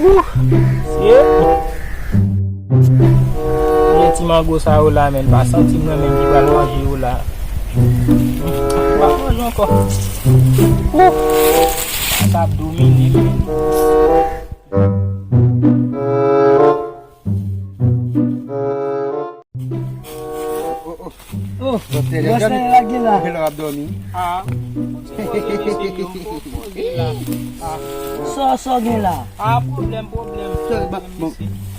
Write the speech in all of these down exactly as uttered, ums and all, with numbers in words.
Ye ti mango sa yo la, men pa santi mwen menm ki pral manje yo la. M pa manje ankò. Sa ap domine m. Oh, oh. Oh, bòs la gen la. Lè w ap dòmi. Ah. Poze mesye yo, poze la. Ah. Sa, sa gen la. Ah, pwoblèm, pwoblèm.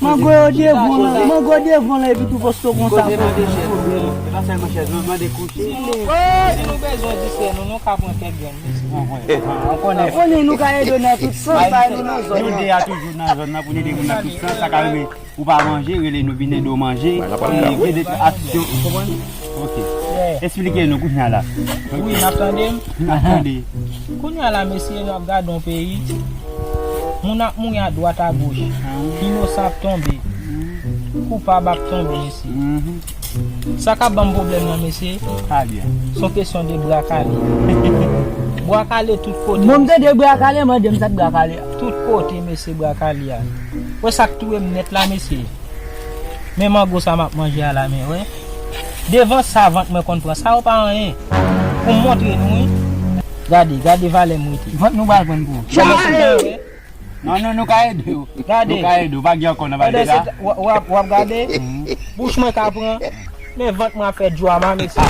Mango yo devan la, mango devan la, epi tou posto konsa. Koze mande chèz. E pa sèlman chèz, non, mande kouch. Si nou, si nou bezwen distrè nou, nou ka pran kèk grenn, mesye. Ou konnen nou ka ede w nan tout sans, sa nou nan zòn nan. Nou de a toujou nan zòn nan pou n ede moun nan tout sans, sa ka rive. Ou pa manje, rele nou vin ede w manje. Vin ede aksyon, ou konprann? Ok. Esplike nou kounya la. Wi, n ap tande m. N ap tande. Kounya la, mesye, n ap gade yon peyi. Moun ap mouri adwat agoch. Inosan ap tonbe. Koupab ap tonbe, mesye. Sa k ap ban m pwoblèm nan, mesye, se yon kesyon de bra kale. Bra kale tout kote. Bon, m tande bra kale, mande m sa k bra kale a. Tout kote, mesye, bra kale a. Wè sa k touye m nèt la, mesye. Men mango sa m ap manje a la, men, wè. Devan sa vant mwen konn pran. Sa yo pa anyen. Pou m montre nou, wi. Gade, gade valè m rete. Vant nou pral pran pou ou. Gade sa, wè. Non, non, nou ka ede w. Gade. Nou ka ede w. Pa gen ankò nan valè sa. W ap gade. Bouch mwen ka pran. Men vant mwen ap fè djwama, mesye.